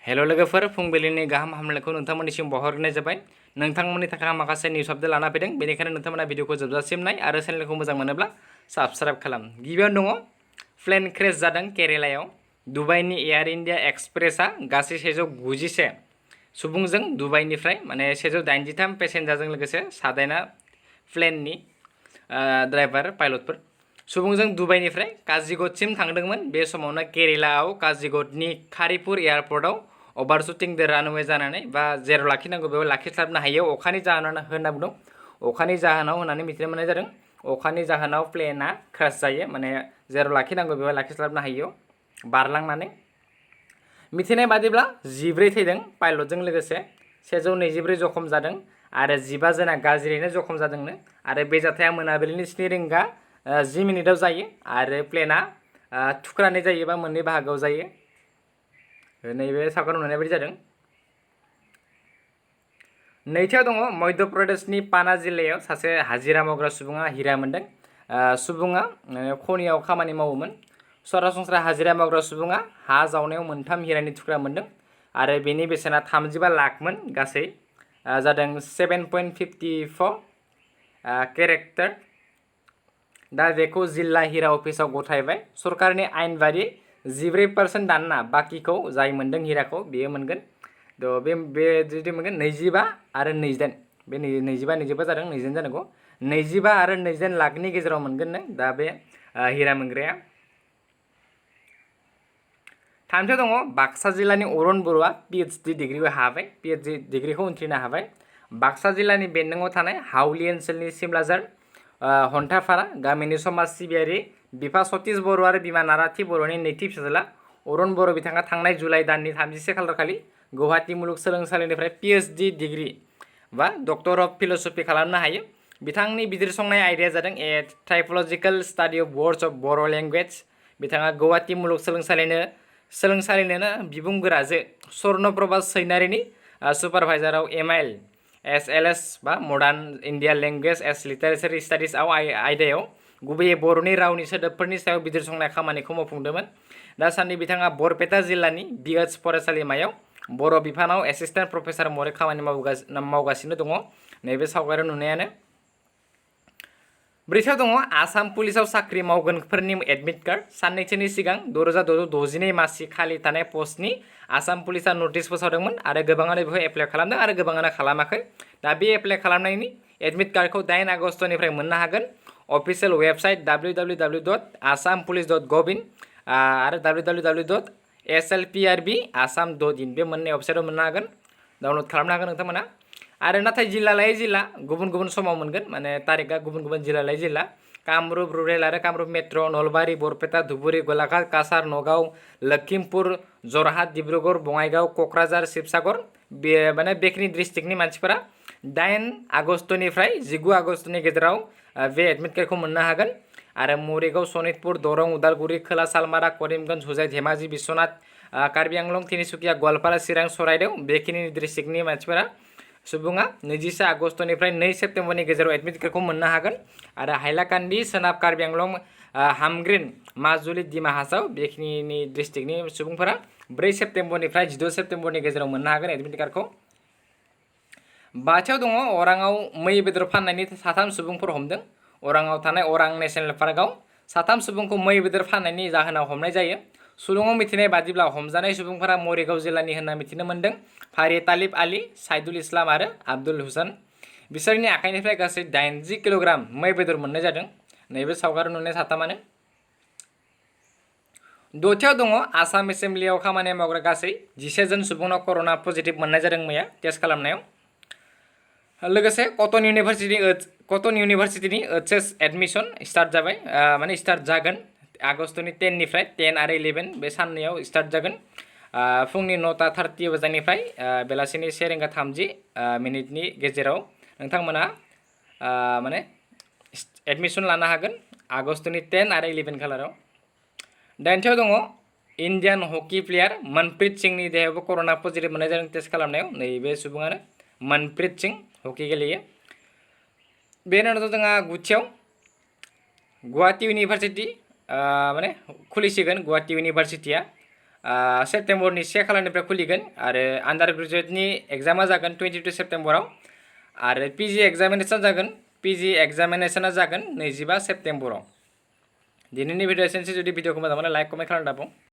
Hello लोगोफोर फुंबिलिनि गाहाम हामलायनायखौ नोंथांमोननिसिम बावहरनाय जाबाय। नोंथांमोननि थाखाय माखासे निउस आपडेट लाना फैदों, बेनिखायनो नोंथांमोना भिडिअखौ जोबजासिम नाय आरो चेनेलखौ मोजां मोनोब्ला साबस्क्राइब खालाम। गिबियावनो दङ प्लेन क्रेश जादों केरेलायाव। दुबाइनि एयार इन्डिया एक्सप्रेसआ गासै 191 सुबुंजों दुबाइनिफ्राय माने 183 पेसेन्जारजों लोगोसे सादाइना प्लेननि ड्राइभार पाइलटफोर सुबुंजों दुबाइनिफ्राय काजिगडसिम थांदोंमोन। बे समावनो केरेलायाव काजिगडनि खारिपुर एयारपर्टआव अभारशुटिं द रानवे जानानै बा जेराव लाखिनांगौ बेयाव लाखिस्लाबनो हायैयाव अखानि जाहोनाव होनना बुंदों। अखानि जाहोनाव होननानै मिथिनो मोननाय जादों। अखानि जाहोनाव प्लेनआ क्रास जायो, माने जेराव लाखिनांगौ बेयाव लाखिस्लाबनो हायैयाव बारलांनानै। मिथिनाय बादिब्ला 14 थैदों पाइलटजों लोगोसे, 124 जखम जादों आरो 15 जना गाज्रियैनो जखम जादोंनो। आरो बे जाथाया मोनाबिलिनि 7:10 जायो आरो प्लेनआ थुख्रानै जायो बा मोननै बाहागोआव जायो। नैबे सावगारियाव नुनाय बायदि जादों। नैथियाव दङ मध्य प्रदेशनि पाना जिल्लायाव सासे हाजिरा मावग्रा सुबुङा हिरा मोनदों। सुबुङा खनियाव खामानि मावोमोन। सरासनस्रा हाजिरा मावग्रा सुबुङा हा जावनायाव 3 हिरानि थुख्रा मोनदों आरो बेनि बेसेना 35 लाखमोन। गासै जादों 7.54 केरेक्टार। दा बेखौ जिल्ला हिरा अफिसाव गथायबाय। सरकारनि आयेन बायदि 14% दानना बाकिखौ जाय मोनदों हिराखौ बेयो मोनगोन। बे जुदि मोनगोन 25 आरो 28, बे 25 जादों, 29 जानांगौ। 25 आरो 29 लाखनि गेजेराव मोनगोन नों दा बे हिरा मोनग्राया। थामथियाव दङ बाक्सा जिल्लानि अरुण बर'आ PhD डिग्रिबो हाबाय, PhD डिग्रिखौ उनथ्रिनो हाबाय। बाक्सा जिल्लानि बेन्दोङाव थानाय हाउलि ओनसोलनि सिमलाजार हन्थाफारा गामिनि समाज सिबियारि बिफा सतीश बर' आरो बिमा नाराथि बर'नि नैथि फिसाज्ला अरुण बर' बिथाङा थांनाय जुलाइ दाननि 31 खालार खालि गुवाहाटी मुलुगसोलोंसालिनिफ्राय PhD डिग्री बा डक्टर अफ फिलसफी खालामनो हायो। बिथांनि बिजिरसंनाय आयदाया जादों a typological study of words of Boro' language. बिथाङा गुवाहाटी मुलुगसोलोंसालिनो बिबुंगोराजो स्वर्णप्रभा सैनारिनि सुपारभाइजाराव MIL SLS बा modern India language as literature studies आयदायाव गुबैयै बर'नि रावनि सोदोबफोरनि सायाव बिजिरसंनाय खामानिखौ मावफुंदोंमोन। दासान्दि बिथाङा बरपेटा जिल्लानि BH फरायसालिमायाव बर' बिफानाव एसिस्टेन्ट प्रफेसार महरै खामानि मावगासिनो दङ। नैबे सावगारियाव नुनायानो। ब्रैथियाव दङ आसाम पुलिसाव साख्रि मावगोनफोरनि एडमिट कार्ड। साननैसोनि सिगां 6,662 मासि खालि थानाय पस्टनि आसाम पुलिसा नटिस फोसावदोंमोन आरो गोबाङानो बेखौ एप्लाइ खालामदों आरो गोबाङानो खालामाखै। दा बे एप्लाइ खालामनायनि एडमिट कार्डखौ 8 आगस्तनिफ्राय मोननो हागोन। अफिसियेल वेबसाइट www.assampolice.gov.in आरो www.slprb.assam.in बे मोननै वेबसाइटआव मोननो हागोन, डाउनलड खालामनो हागोन नोंथांमोना। आरो नाथाय जिल्ला लायै जिल्ला गुबुन गुबुन समाव मोनगोन, माने तारिखआ गुबुन गुबुन जिल्ला लायै जिल्ला। कामरुप रुरेल आरो कामरुप मेट्र', नलबारि, बरपेटा, धुबुरी, गलाघाट, काछार, नगाव, लखिमपुर, जरहाट, डिब्रुगड़, बङाइगाव, क'क्राझार, शिबसागर माने बेखिनि डिस्ट्रिक्टनि मानसिफोरा 8 आगस्तनिफ्राय 19 आगस्तनि गेजेराव बे एडमिट कार्डखौ मोननो हागोन। आरो मरिगाव, सनितपुर, दरं, उदालगुरि, खोला सालमारा, करिमगन्ज, हुजाइ, धेमाजि, बिश्वनाथ, कार्बि आंलं, तिनिसुकिया, गवालपारा, चिरां, चराइदेउ बेखिनि डिस्ट्रिक्टनि मानसिफोरा सुबुङा 21 आगस्तनिफ्राय 2 सेप्तेम्बरनि गेजेराव एडमिट कार्डखौ मोननो हागोन। आरो हाइलाकान्दि, सोनाब कार्बि आंलं, हामग्रिन, माजुलि, डिमा हासाव बेखिनि डिस्ट्रिक्टनि सुबुंफोरा 4 सेप्तेम्बरनिफ्राय 16 सेप्तेम्बरनि गेजेराव मोननो हागोन एडमिट कार्डखौ। बाथियाव दङ अराङाव मै बेदर फाननायनि 3 सुबुंफोर हमदों। अराङाव थानाय अरां नेशनेल पार्कआव 3 सुबुंखौ मै बेदर फाननायनि जाहोनाव हमनाय जायो। सुलुङाव मिथिनाय बादिब्ला हमजानाय सुबुंफोरा मरिगाव जिल्लानि होनना मिथिनो मोन्दों। फारि तालिब आली, साइदुल इस्लाम आरो आब्दुल हुसान। बिसोरनि आखाइनिफ्राय गासै 80 किल'ग्राम मै बेदर मोननाय जादों। नैबे सावगारियाव नुनाय 3आनो। दथियाव दङ आसाम एसेम्ब्लियाव खामानि मावग्रा गासै 11 जन सुबुंनाव कर'ना पजिटिभ मोननाय जादों मैया टेस्ट खालामनायाव। लोगोसे कटन इउनिभार्सिटिनि HS एडमिसन स्टार्ट जाबाय, माने स्टार्ट जागोन आगस्तनि 10 निफ्राय 10 आरो 11 बे साननैयाव स्टार्ट जागोन। फुंनि 9:30 बाजानिफ्राय बेलासिनि 1:30 गेजेराव नोंथांमोना माने एडमिसन लानो हागोन आगस्तनि 10 आरो 11 खालाराव। 9थियाव दङ इन्डियान हकि प्लेयार मनप्रीत सिंहनि देहायावबो कर'ना पजिटिभ मोननाय जादों टेस्ट खालामनायाव। नैबे सुबुङानो मनप्रीत सिंह हकि गेलेयो। बेनि उनाव जोंहा 9थियाव गुवाहाटी इउनिभार्सिटि माने खुलिसिगोन गुवाहाटी इउनिभार्सिटिया सेप्टेम्बरनि 1 खालारनिफ्राय खुलिगोन आरो आन्डार ग्रेजुवेटनि एग्जामा जागोन 22 सेप्टेम्बराव आरो पिजि एग्जामिनेसन जागोन पिजि एग्जामिनेसना जागोन 25 सेप्टेम्बराव दिनैनि भिडिअ एसेनोसै जुदि भिडिअखौ मोजां मोनो लाइक कमेन्ट खालामना दाबुं।